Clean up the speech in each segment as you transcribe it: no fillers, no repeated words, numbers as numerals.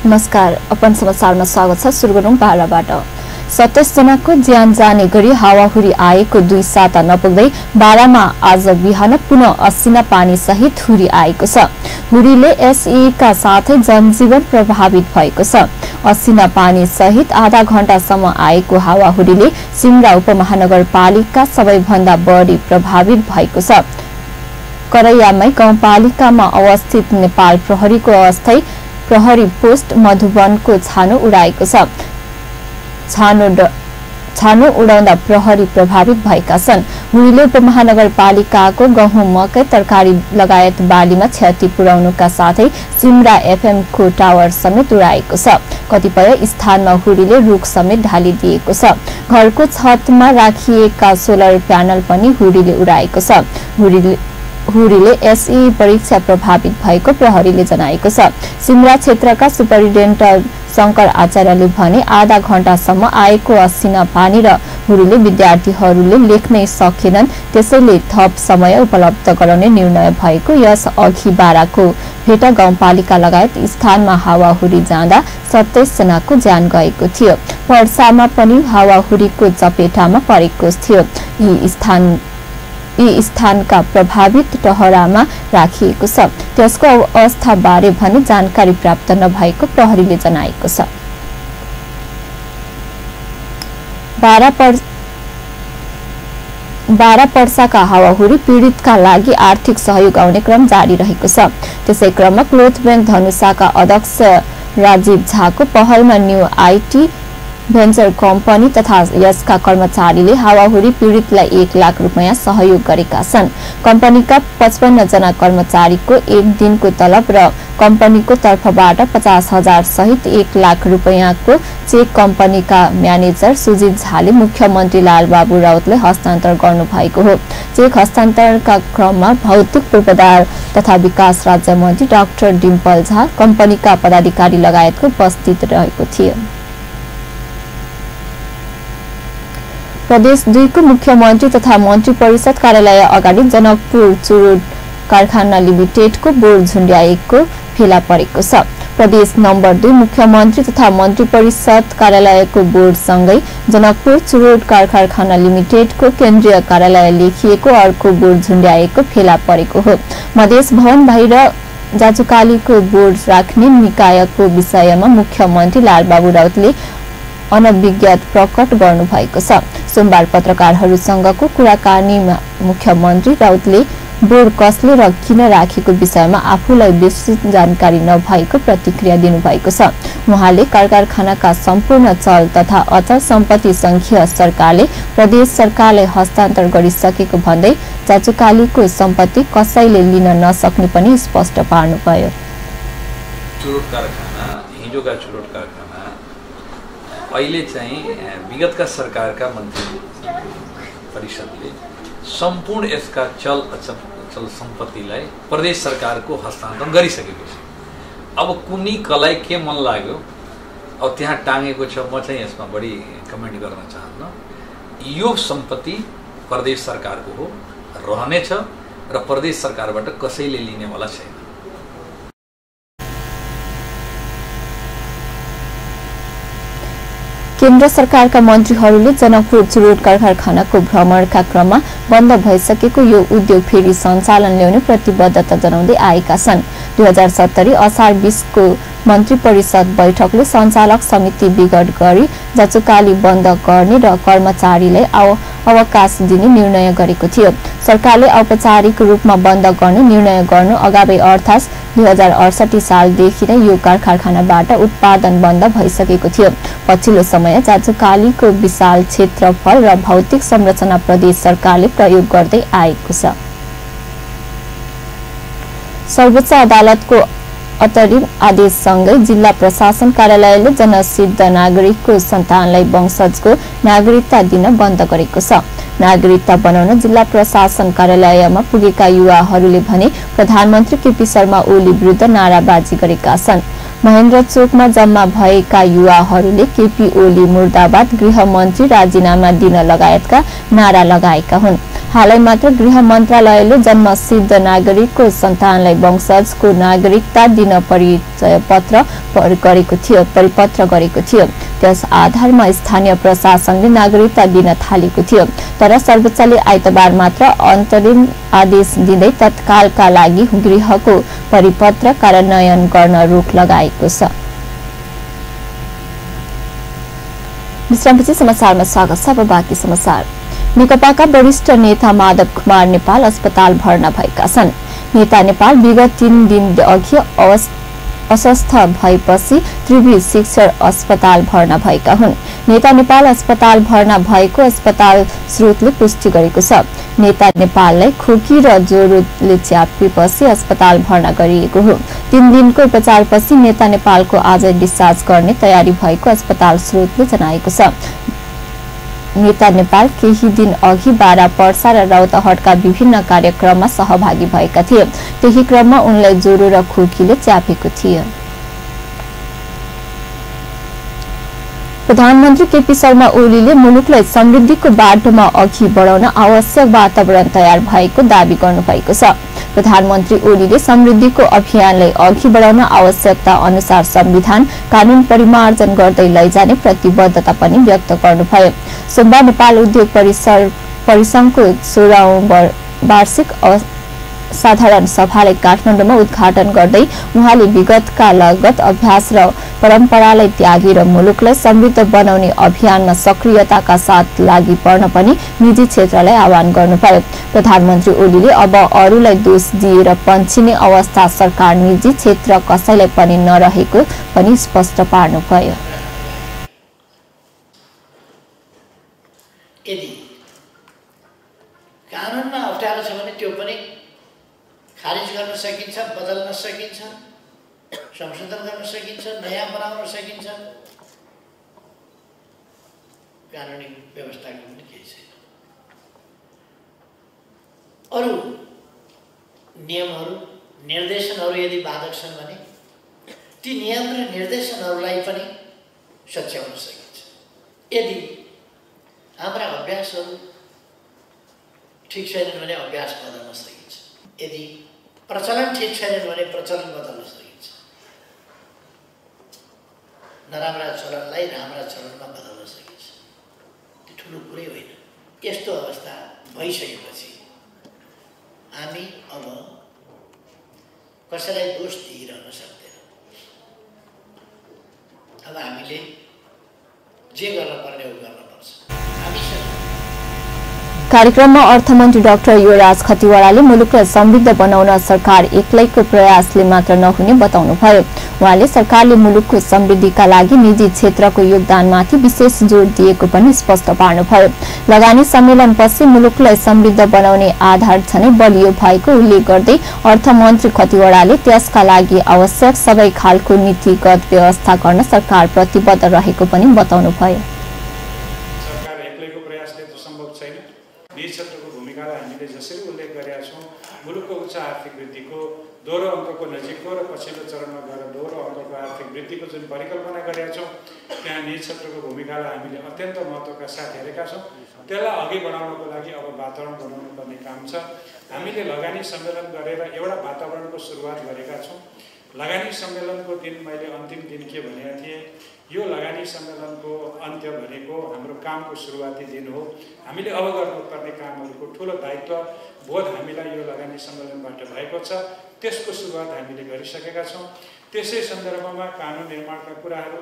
नमस्कार, अपन समाचारमा स्वागत छ। सुरु गरौं बाराबाट। 27 जनाको ज्यान जाने गरी हावाहुरी आएको 2 साता नपुग्दै बारामा आज बिहान पुनः असिना पानी सहित हुरी आएको छ। हुरीले एसई का साथै जनजीवन प्रभावित भएको छ। असिना पानी सहित आधा घण्टासम्म आएको हावाहुरीले सिमरा उपमहानगरपालिका सबैभन्दा बढी प्रभावित भएको छ। करैयामै गाउँपालिकामा अवस्थित नेपाल प्रहरीको अस्थायी प्रहरी पोस्ट मधुवनको छानो उडाएको छ। छानो उडाउँदा प्रहरी प्रभावित भएका छन्। हुरीले उपमहानगरपालिकाको गहुँ, मकै, तरकारी लगायत बालीमा क्षति पुर्याउनुका साथै सिमरा एफएम को टावर समेत उडाएको छ। कतिपय स्थानमा हुरीले रुख समेत ढालिदिएको छ। घरको छतमा राखिएका सोलर प्यानल पनि हुरीले उडाएको छ। हुरीले एसई परीक्षा प्रभावित भएको प्रहरीले जनाएको छ। सिमरा क्षेत्रका सुपरिन्टेन्डेन्ट शंकर आचार्यले भने आधा घण्टासम्म आएको असिना पानी र हुरीले विद्यार्थीहरूले लेख्नै सकेनन्, त्यसैले थप समय उपलब्ध गराउने निर्णय भएको। यस अघि बाराको भेटा गाउँपालिका लगायत स्थानमा हावाहुरी जाँदा 27 जनाको ज्यान गएको थियो। पर्सामा पनि हावाहुरीको चपेटामा परेको थियो। यी स्थानका प्रभावित टहरामा राखिएको छ। त्यसको अवस्था बारे भने जानकारी प्राप्त नभएको प्रहरीले जनाएको छ। बारा पर्साका हावाहुरी पीडितका लागि आर्थिक सहयोग आउने क्रम जारी रहेको छ। त्यसै क्रममा क्लोथ बैंक धनुषाका अध्यक्ष राजीव झाको पहलमा न्यू आईटी भेन्चर कम्पनी तथा यसका कर्मचारीले हावाहुरी पीडितलाई 1 लाख रुपैयाँ सहयोग गरेका छन्। कम्पनीका 55 जना कर्मचारीको 1 दिनको तलब र कम्पनीको तर्फबाट 50,000 सहित 1 लाख रुपैयाँको चेक कम्पनीका म्यानेजर सुजित झाले मुख्यमन्त्री लालबाबु राउतले हस्तान्तर गर्नुभएको हो। चेक हस्तान्तरणका क्रममा भौतिक पूर्वाधार तथा विकास राज्य मन्त्री डाक्टर डिम्पल झा, कम्पनीका पदाधिकारी लगायतको उपस्थित रहेको थियो। प्रदेश 2 को मुख्यमन्त्री तथा मन्त्री परिषद कार्यालय अगाडि जनकपुर चुरोट कारखाना लिमिटेडको बोर्ड झुन्ड्याएको फेला परेको छ। प्रदेश नम्बर 2 मुख्यमन्त्री तथा मन्त्री परिषद कार्यालयको बोर्डसँगै जनकपुर चुरोट कारखाना लिमिटेडको केन्द्रीय कार्यालय लेखिएको अर्को बोर्ड झुन्ड्याएको फेला परेको हो। मधेस भवन बाहिर जाजुकालीको बोर्ड राख्ने निकायको विषयमा मुख्यमन्त्री लालबाबु राउतले अनभिज्ञता प्रकट गर्नुभएको छ। सोमबार पत्रकारहरूसँगको कुराकानीमा मुख्यमन्त्री राउतले बोर्ड कसले र किन राखेको विषयमा आफूलाई विस्तृत जानकारी नभएको प्रतिक्रिया दिनुभएको छ। उहाँले कारखानाका सम्पूर्ण चल तथा अचल सम्पत्ति संघीय सरकारले प्रदेश सरकारले हस्तान्तर गरिसकेको भन्दै जाजुकालीको सम्पत्ति कसैले लिन नसक्ने पनि स्पष्ट पार्नुभयो। अहिले चाहिँ विगतका सरकारका मन्त्री परिषदले सम्पूर्ण यसका चल अचल सम्पत्तिलाई प्रदेश सरकारको हस्तान्तरण गरिसकेको छ। अब कुनै कसलाई के मन लाग्यो अब त्यहाँ टाँगेको छ। म चाहिँ यसमा बढी कमेन्ट गर्न चाहन्न। यो सम्पत्ति प्रदेश सरकारको हो, रहनेछ र प्रदेश सरकारबाट कसैले लिनेवाला छैन। केन्द्र सरकारका मन्त्रीहरूले जनकपुर चुरोट कारखानाको भ्रमणका क्रममा बन्द भइसकेको यो उद्योग फेरि सञ्चालन ल्याउने प्रतिबद्धता जनाउँदै आएका छन्। 2070 असार 20 को मन्त्री परिषद बैठकले सञ्चालक समिति विगत गरी जाजुकाली बन्द गर्ने र कर्मचारीलाई अवकाश दिने निर्णय गरेको थियो। सरकारले औपचारिक रूपमा बन्द गर्ने निर्णय गर्नु अगावै अर्थात् 2068 सालदेखि नै यो कारखानाबाट उत्पादन बन्द भइसकेको थियो। पछिल्लो समय जाजुकालीको विशाल क्षेत्रफल र भौतिक संरचना प्रदेश सरकारले प्रयोग गर्दै आएको छ। सर्वोच्च अदालतको अन्तरिम आदेशसँगै जिल्ला प्रशासन कार्यालयले जनसिद्ध नागरिकको सन्तानलाई वंशजको नागरिकता दिन बन्द गरेको छ। नागरिकता बनाउन जिल्ला प्रशासन कार्यालयमा पुगेका युवाहरूले भने प्रधानमन्त्री केपी शर्मा ओली विरुद्ध नाराबाजी गरेका छन्। महेन्द्र चोकमा जम्मा भएका युवाहरूले केपी ओली मुर्दाबाद, गृहमन्त्री राजीनामा दिन लगायतका नारा लगाएका हुन्। हालै मात्र गृह मन्त्रालयले जन्मसिद्ध नागरिकको सन्तानलाई वंशजको नागरिकता दिन परिपत्र गरेको थियो। त्यस आधारमा स्थानीय प्रशासनले नागरिकता दिन थालेको थियो। तर सर्वोच्चले आइतबार मात्र अन्तरिम आदेश दिँदै तत्कालका लागि गृहको परिपत्र कार्यान्वयन गर्न रोक लगाएको छ। विश्रामपछि समाचारमा स्वागत छ। अब बाँकी समाचार। नेकपाका वरिष्ठ नेता माधव कुमार नेपाल अस्पताल भर्ना भएका छन्। नेता नेपाल विगत 3 दिन अघि अस्वस्थ भएपछि त्रिवी शिक्षण अस्पताल भर्ना भएका हुन्। नेता नेपाल अस्पताल भर्ना भएको अस्पताल स्रोतले पुष्टि गरेको छ। नेता नेपाललाई खोकी र ज्वरोले च्यापेपछि अस्पताल भर्ना गरिएको हो। 3 दिनको उपचारपछि नेता नेपालको आज डिस्चार्ज गर्ने तयारी भएको अस्पताल स्रोतले जनाएको छ। नेता नेपाल केही दिन अघि बारा पर्सा र रौतहटका विभिन्न कार्यक्रममा सहभागी भएका थिए। त्यही क्रममा उनलाई ज्वरो र खोकीले च्यापेको थियो। प्रधानमन्त्री केपी शर्मा ओलीले मुलुकलाई समृद्धिको बाटोमा अघि बढाउन आवश्यक वातावरण तयार भएको दावी गर्नुभएको छ। प्रधानमन्त्री ओलीले समृद्धिको अभियानलाई अघि बढाउन आवश्यकता अनुसार संविधान कानून परिमार्जन गर्दै लैजाने प्रतिबद्धता पनि व्यक्त गर्नुभयो। सोमबार नेपाल उद्योग परिसंघको 16औं वार्षिक साधारण सभालाई काठमाडौँमा उद्घाटन गर्दै उहाँले विगतका लगत अभ्यास र परम्परालाई त्यागेर मुलुकलाई समृद्ध बनाउने अभियानमा सक्रियताका साथ लागि पर्न पनि निजी क्षेत्रलाई आह्वान गर्नुभयो। प्रधानमन्त्री ओलीले अब अरूलाई दोष दिएर पन्छिने अवस्था सरकार निजी क्षेत्र कसैलाई पनि नरहेको पनि स्पष्ट पार्नुभयो। यदि कानुनमा अप्ठ्यारो छ भने त्यो पनि खारिज गर्न सकिन्छ, बदल्न सकिन्छ, संशोधन गर्न सकिन्छ, नयाँ बनाउन सकिन्छ। कानुनी व्यवस्थाको पनि केही छैन। अरू नियमहरू निर्देशनहरू यदि बाधक छन् भने ती नियम र निर्देशनहरूलाई पनि सच्याउन सकिन्छ। यदि हाम्रा अभ्यासहरू ठिक छैनन् भने अभ्यास बदल्न सकिन्छ। यदि प्रचलन ठिक छैनन् भने प्रचलन बदल्न सकिन्छ। नराम्रा चलनलाई राम्रा चलनमा बदल्न सकिन्छ। त्यो ठुलो कुरै होइन। यस्तो अवस्था भइसकेपछि हामी अब कसैलाई दोष दिइरहन सक्दैनौँ। अब हामीले जे गर्न पर्ने हो गर्नुपर्छ। कार्यक्रममा अर्थमन्त्री डाक्टर युवराज खतिवड़ाले मुलुकलाई समृद्ध बनाउन सरकार एक्लैको प्रयासले मात्र नहुने बताउनुभयो। उहाँले सरकारले मुलुकको समृद्धिका लागि निजी क्षेत्रको योगदानमाथि विशेष जोड दिएको पनि स्पष्ट पार्नुभयो। लगानी सम्मेलनपछि मुलुकलाई समृद्ध बनाउने आधार छनै बलियो भएको उल्लेख गर्दै अर्थमन्त्री खतिवड़ाले त्यसका लागि आवश्यक सबै खालको नीतिगत व्यवस्था गर्न सरकार प्रतिबद्ध रहेको पनि बताउनुभयो। निजी क्षेत्रको भूमिकालाई हामीले जसरी उल्लेख गरेका छौँ, मुलुकको उच्च आर्थिक वृद्धिको दोहोरो अङ्कको नजिकको र पछिल्लो चरणमा गएर दोहोरो अङ्कको आर्थिक वृद्धिको जुन परिकल्पना गरेका छौँ, त्यहाँ निजी क्षेत्रको भूमिकालाई हामीले अत्यन्त महत्त्वका साथ हेरेका छौँ। त्यसलाई अघि बढाउनको लागि अब वातावरण बनाउनु पर्ने काम छ। हामीले लगानी सम्मेलन गरेर एउटा वातावरणको सुरुवात गरेका छौँ। लगानी सम्मेलनको दिन मैले अन्तिम दिन के भनेका थिएँ, यो लगानी सम्मेलनको अन्त्य भनेको हाम्रो कामको सुरुवाती दिन हो। हामीले अब गर्नुपर्ने कामहरूको ठुलो दायित्व बोध हामीलाई यो लगानी सम्मेलनबाट भएको छ। त्यसको सुरुवात हामीले गरिसकेका छौँ। त्यसै सन्दर्भमा कानुन निर्माणका कुराहरू,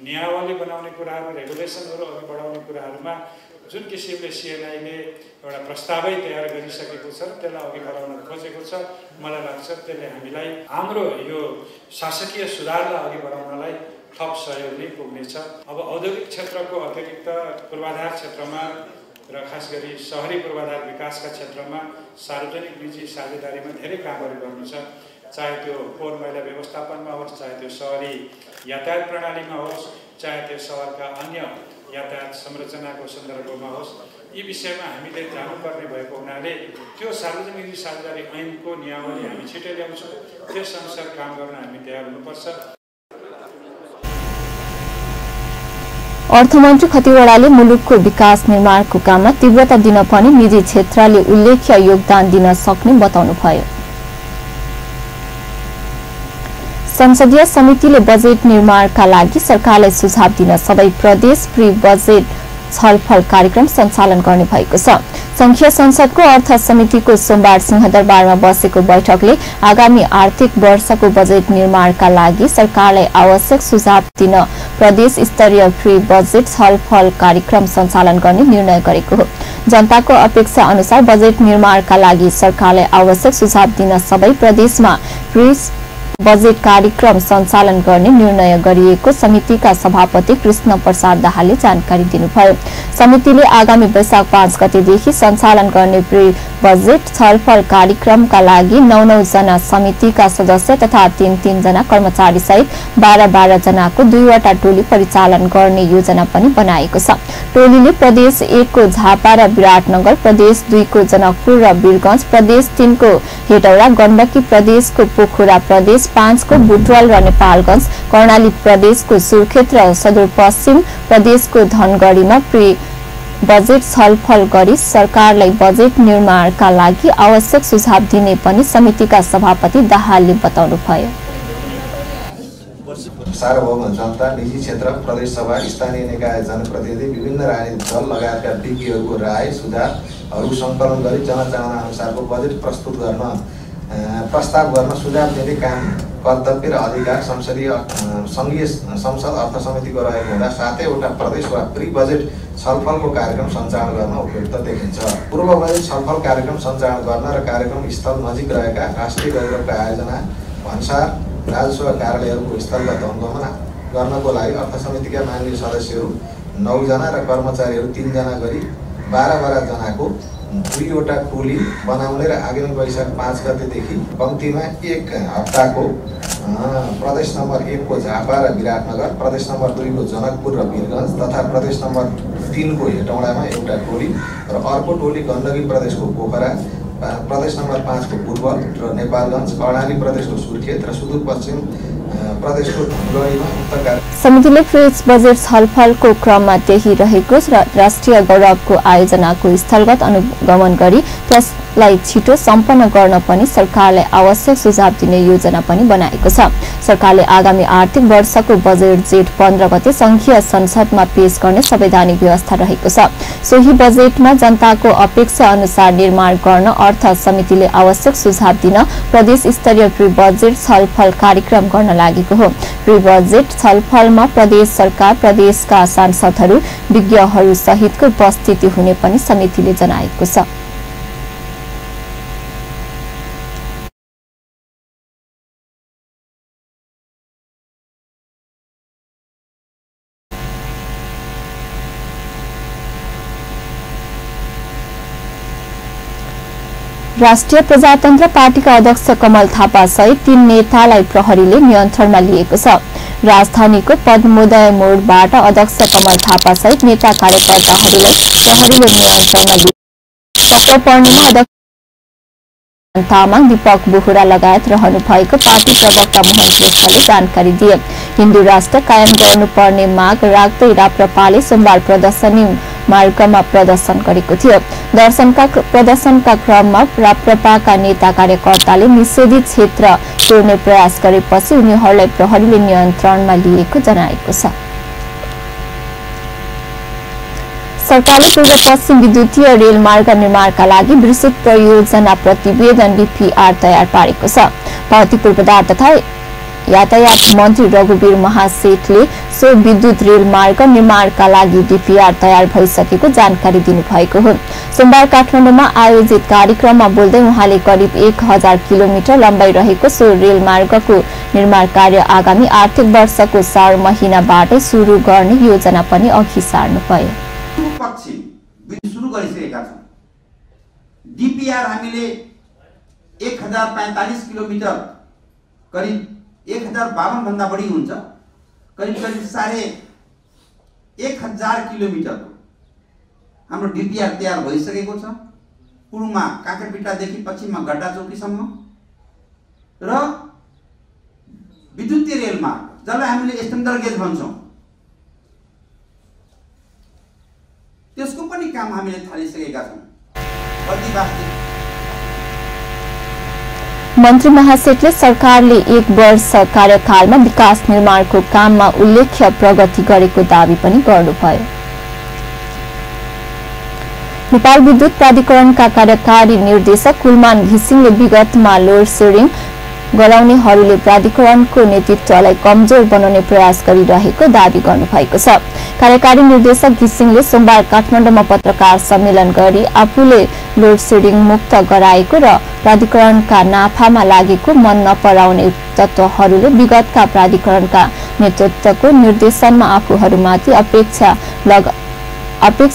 नियमावली बनाउने कुराहरू, रेगुलेसनहरू अघि बढाउने कुराहरूमा जुन किसिमले सिएनआईले एउटा प्रस्तावै तयार गरिसकेको छ र त्यसलाई अघि बढाउन खोजेको छ, मलाई लाग्छ त्यसले हामीलाई हाम्रो यो शासकीय सुधारलाई अघि बढाउनलाई थप सहयोग नै पुग्नेछ। अब औद्योगिक क्षेत्रको अतिरिक्त पूर्वाधार क्षेत्रमा र खास गरी शहरी पूर्वाधार विकासका क्षेत्रमा सार्वजनिक निजी साझेदारीमा धेरै कामहरू गर्नु छ। चाहे त्यो फोहोर मैला व्यवस्थापनमा होस्, चाहे त्यो शहरी यातायात प्रणालीमा होस्, चाहे त्यो सहरका अन्य यातायात संरचनाको सन्दर्भमा होस्, यी विषयमा हामीले जानुपर्ने भएको हुनाले त्यो सार्वजनिक निजी साझेदारी ऐनको नियमावली हामी छिटै ल्याउँछौँ। त्यसअनुसार काम गर्न हामी तयार हुनुपर्छ। अर्थमन्त्री खतिवड़ाले मुलुकको विकास निर्माणको काममा तीव्रता दिन पनि निजी क्षेत्रले उल्लेख्य योगदान दिन सक्ने बताउनुभयो। संसदीय समितिले बजेट निर्माणका लागि सरकारलाई सुझाव दिन सबै प्रदेश प्री बजेट छलफल कार्यक्रम सञ्चालन गर्ने भएको छ। संघीय संसदको अर्थ समितिको सोमबार सिंहदरबारमा बसेको बैठकले आगामी आर्थिक वर्षको बजेट निर्माणका लागि सरकारलाई आवश्यक सुझाव दिन प्रदेश स्तरीय प्री बजेट छलफल कार्यक्रम सञ्चालन गर्ने निर्णय गरेको हो। जनताको अपेक्षा अनुसार बजेट निर्माणका लागि सरकारलाई आवश्यक सुझाव दिन सबै प्रदेशमा प्री बजेट कार्यक्रम सञ्चालन गर्ने निर्णय गरिएको समितिका सभापति कृष्ण प्रसाद दाहालले जानकारी दिनुभयो। समितिले आगामी वैशाख 5 गतेदेखि सञ्चालन गर्ने प्री बजेट छलफल कार्यक्रमका लागि 9 जना समितिका सदस्य तथा 3 जना कर्मचारी सहित 12 जनाको 2वटा टोली परिचालन गर्ने योजना पनि बनाएको छ। टोलीले प्रदेश 1 को झापा र विराटनगर, प्रदेश 2 को जनकपुर र वीरगंज, प्रदेश 3 को हेटौडा, गण्डकी प्रदेशको पोखरा, प्रदेश 5 को बुटवल र नेपालगंज, कर्णाली प्रदेशको सुर्खेत र सदरपश्चिम प्रदेशको धनगढीमा प्री बजेट छलफल गरी सरकारलाई बजेट निर्माणका लागि आवश्यक सुझाव दिने पनि समितिका सभापति दाहालले बताउनुभयो। सार्वभौम जनता, निजी क्षेत्र, प्रदेश सभा, स्थानीय निकाय, जनप्रतिनिधि, विभिन्न राजनीतिक दल लगायतका विज्ञहरूको राय सुझावहरू संकलन गरी जनचाहना अनुसारको बजेट प्रस्तुत गर्न प्रस्ताव गर्न सुझाव दिने काम कर्तव्य र अधिकार संघीय संसद अर्थ समितिको रहेको हुँदा 7वटा प्रदेश वा प्री बजेट छलफलको कार्यक्रम सञ्चालन गर्न उपयुक्त देखिन्छ। पूर्व बजेट छलफल कार्यक्रम सञ्चालन गर्न र कार्यक्रम स्थल नजिक रहेका राष्ट्रिय गौरवका आयोजना अनुसार राजस्व कार्यालयहरूको स्थलगत अनुगमन गर्नको लागि अर्थ समितिका माननीय सदस्यहरू 9 जना र कर्मचारीहरू 3 जना गरी 12 जनाको 2वटा टोली बनाउने र आगामी वैशाख 5 गतेदेखि कम्तीमा 1 हप्ताको प्रदेश नम्बर 1 को झापा र विराटनगर, प्रदेश नम्बर 2 को जनकपुर र वीरगंज तथा प्रदेश नम्बर 3 को हेटौडामा एउटा टोली र अर्को टोली गण्डकी प्रदेशको पोखरा, प्रदेश नम्बर 5 को बुटवल र नेपालगंज, कर्णाली प्रदेशको सुर्खेत र सुदूरपश्चिम प्रदेशको धनगढीमा उक्त समितिले प्रेस बजेट छलफलको क्रममा त्यही रहेको राष्ट्रिय गौरवको आयोजनाको स्थलगत अनुगमन गरी त्यसलाई छिटो सम्पन्न गर्न पनि सरकारलाई आवश्यक सुझाव दिने योजना पनि बनाएको छ। सरकारले आगामी आर्थिक वर्षको बजेट जेठ 15 गते संघीय संसदमा पेश गर्ने संवैधानिक व्यवस्था रहेको छ। सोही बजेटमा जनताको अपेक्षा अनुसार निर्माण गर्न अर्थ समितिले आवश्यक सुझाव दिन प्रदेश स्तरीय प्री बजेट छलफल कार्यक्रम गर्न लागेको हो। प्री बजेट छलफलमा प्रदेश सरकार, प्रदेशका सांसदहरू, विज्ञहरू सहितको उपस्थिति हुने पनि समितिले जनाएको छ। राष्ट्रिय प्रजातन्त्र पार्टीका अध्यक्ष कमल थापा सहित 3 नेतालाई प्रहरीले नियन्त्रणमा लिएको छ। राजधानीको पद्मोदय मोडबाट अध्यक्ष कमल थापा सहित नेता कार्यकर्ताहरूलाई प्रहरीले नियन्त्रणमा लिएको पर्नेमा अध्यक्ष तामाङ, दीपक बोहरा लगायत रहनु भएको पार्टी प्रवक्ता मोहन श्रेष्ठले जानकारी दिए। हिन्दू राष्ट्र कायम गर्नुपर्ने माग राख्दै राप्रपाले सोमबार प्रदर्शनी मार्गमा प्रदर्शन गरेको थियो। प्रदर्शनका क्रममा राप्रपाका नेता कार्यकर्ताले निषेधित क्षेत्र छोड्ने प्रयास गरेपछि उनीहरूलाई प्रहरीले नियन्त्रणमा लिएको जनाएको छ। सरकारले पूर्व पश्चिम विद्युतीय रेल मार्ग निर्माणका लागि विस्तृत परियोजना प्रतिवेदन डीपीआर तयार पारेको छ। भौतिक पूर्वाधार तथा यातायात मन्त्री रघुवीर महासेठले सो विद्युत रेल मार्ग निर्माणका लागि डीपीआर तयार भइसकेको जानकारी दिनुभएको हो। सोमबार काठमाडौँमा आयोजित कार्यक्रममा बोल्दै उहाँले करिब 1000 किलोमिटर लम्बाइ रहेको सो रेल मार्गको निर्माण कार्य आगामी आर्थिक वर्षको 4 महिनाबाटै सुरु गर्ने योजना पनि अघि सार्नुभयो। सुरु गरिसकेका छौं। डीपीआर हामीले 1045 किलोमिटर करिब 1052 भन्दा बढी हुन्छ, करिब 1000 किलोमिटर हाम्रो डीपीआर तयार भइसकेको छ। पूर्वमा काँक्रेपिटादेखि पश्चिममा गड्डा चौकीसम्म र विद्युतीय रेल मार्ग जसलाई हामीले स्ट्यान्डर्ड गेज भन्छौं त्यसको पनि काम हामीले थालिसकेका छौँ। प्रतिवादी मन्त्री महासेठले सरकारले 1 वर्ष कार्यकालमा विकास निर्माणको काममा उल्लेख्य प्रगति गरेको दावी पनि गर्नुभयो। नेपाल विद्युत प्राधिकरणका कार्यकारी निर्देशक कुलमान घिसिङले विगतमा लोड सेडिङ गराउनेहरूले प्राधिकरणको नेतृत्वलाई कमजोर बनाउने प्रयास गरिरहेको दावी गर्नुभएको छ। कार्यकारी निर्देशक घिसिङले सोमबार काठमाडौँमा पत्रकार सम्मेलन गरी आफूले लोड सेडिङ मुक्त गराएको र प्राधिकरणका नाफामा लागेको मन नपराउने तत्त्वहरूले विगतका प्राधिकरणका नेतृत्वको निर्देशनमा आफूहरूमाथि अपेक्षा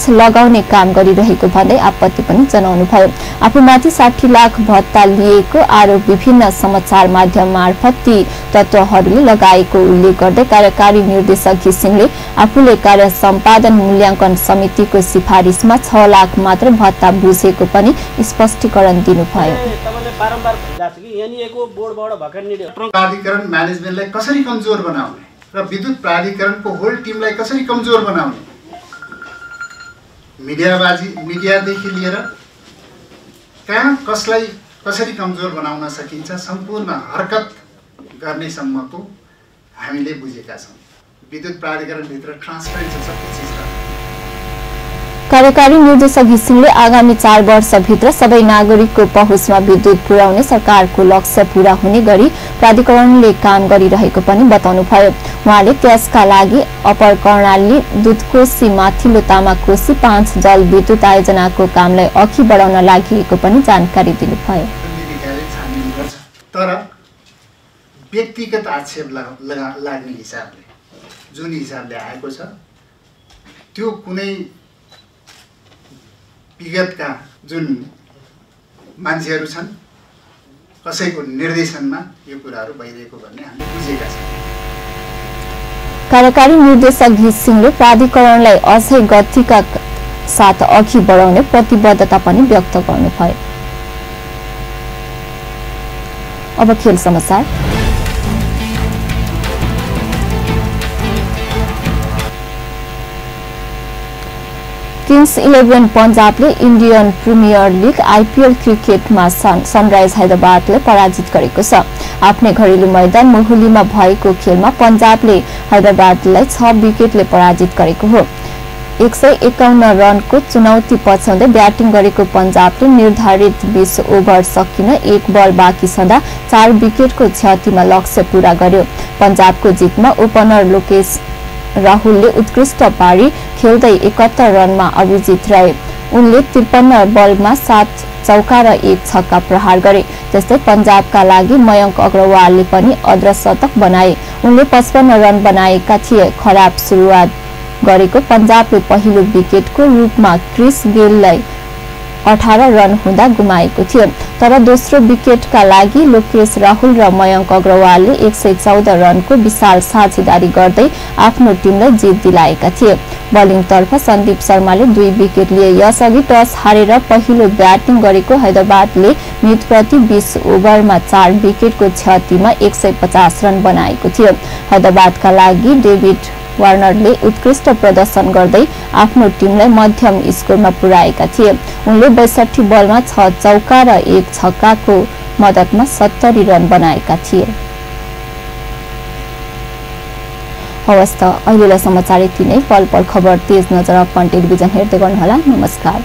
लगाउने काम गरिरहेको भन्दै आपत्ति पनि जनाउनुभयो। आफूमाथि 60 लाख भत्ता लिएको आरोप विभिन्न समाचार माध्यम मार्फत ती तत्त्वहरूले लगाएको उल्लेख गर्दै कार्यकारी निर्देशक घिसिङले आफूले कार्य सम्पादन मूल्याङ्कन समितिको सिफारिसमा 6 लाख मात्र भत्ता बुझेको पनि स्पष्टीकरण दिनुभयो। प्राधिकरण म्यानेजमेन्टलाई कसरी कमजोर बनाउने र विद्युत प्राधिकरणको होल टिमलाई कसरी कमजोर बनाउने, मिडियादेखि लिएर कहाँ कसलाई कसरी कमजोर बनाउन सकिन्छ सम्पूर्ण हरकत गर्नेसम्मको हामीले बुझेका छौँ। विद्युत प्राधिकरणभित्र ट्रान्सपेरेन्सी सबै चिज छ। कार्यकारी निर्देशक घिसिङले आगामी 4 वर्षभित्र सबै नागरिकको पहुँचमा विद्युत पुर्याउने सरकारको लक्ष्य पूरा हुने गरी प्राधिकरणले काम गरिरहेको पनि बताउनुभयो। उहाँले त्यसका लागि अपर कर्णाली, दुधकोशी, माथिल्लो तामाकोशी 5 जल विद्युत आयोजनाको कामलाई अघि बढाउन लागि पनि जानकारी दिनुभयो। तर व्यक्तिगत आक्षेप लाग्ने हिसाबले जुन हिसाबले आएको छ त्यो कुनै विगतका जुन मान्छेहरू छन् कसैको निर्देशनमा यो कुराहरू भइरहेको भन्ने हामीले बुझेका छौँ। कार्यकारी निर्देशक घिसिङले प्राधिकरणलाई अझै गतिका साथ अघि बढाउने प्रतिबद्धता पनि व्यक्त गर्नुभयो। अब खेल समाचार। किङ्स 11 पन्जाबले इन्डियन प्रिमियर लिग IPL क्रिकेटमा सनराइज हैदराबादलाई पराजित गरेको छ। आफ्नै घरेलु मैदान मोहालीमा भएको खेलमा पन्जाबले हैदराबादलाई 6 विकेटले पराजित गरेको हो। 151 रनको चुनौती पछ्याउँदै ब्याटिङ गरेको पन्जाबले निर्धारित 20 ओभर सकिन 1 बल बाँकी छँदा 4 विकेटको क्षतिमा लक्ष्य पूरा गर्यो। पन्जाबको जितमा ओपनर लोकेश राहुलले उत्कृष्ट पारी खेल्दै 71 रनमा अभिजित रहे। उनले 53 बलमा 7 चौका र 1 छक्का प्रहार गरे। त्यस्तै पन्जाबका लागि मयंक अग्रवालले पनि अर्धशतक बनाए। उनले 55 रन बनाएका थिए। खराब सुरुवात गरेको पन्जाबले पहिलो विकेटको रूपमा क्रिस गेललाई 18 रन हुँदा गुमाएको थियो। तर दोस्रो विकेटका लागि लोकेश राहुल र मयंक अग्रवालले 114 रनको विशाल साझेदारी गर्दै आफ्नो टिमलाई जित दिलाएका थिए। बलिङतर्फ सन्दीप शर्माले 2 विकेट लिए। यसअघि टस हारेर पहिलो ब्याटिङ गरेको हैदराबादले मितप्रति 20 ओभरमा 4 विकेटको क्षतिमा 150 रन बनाएको थियो। हैदराबादका लागि डेभिड वार्नरले उत्कृष्ट प्रदर्शन गर्दै आफ्नो टिमलाई मध्यम स्कोरमा पुर्याएका थिए। उनले 62 बलमा 6 चौका र 1 छक्काको मद्दतमा 70 रन बनाएका थिए। हवस् त अहिलेलाई समाचार यति नै। पल पल खबर तेज नजर अपन टेलिभिजन हेर्दै गर्नुहोला। नमस्कार।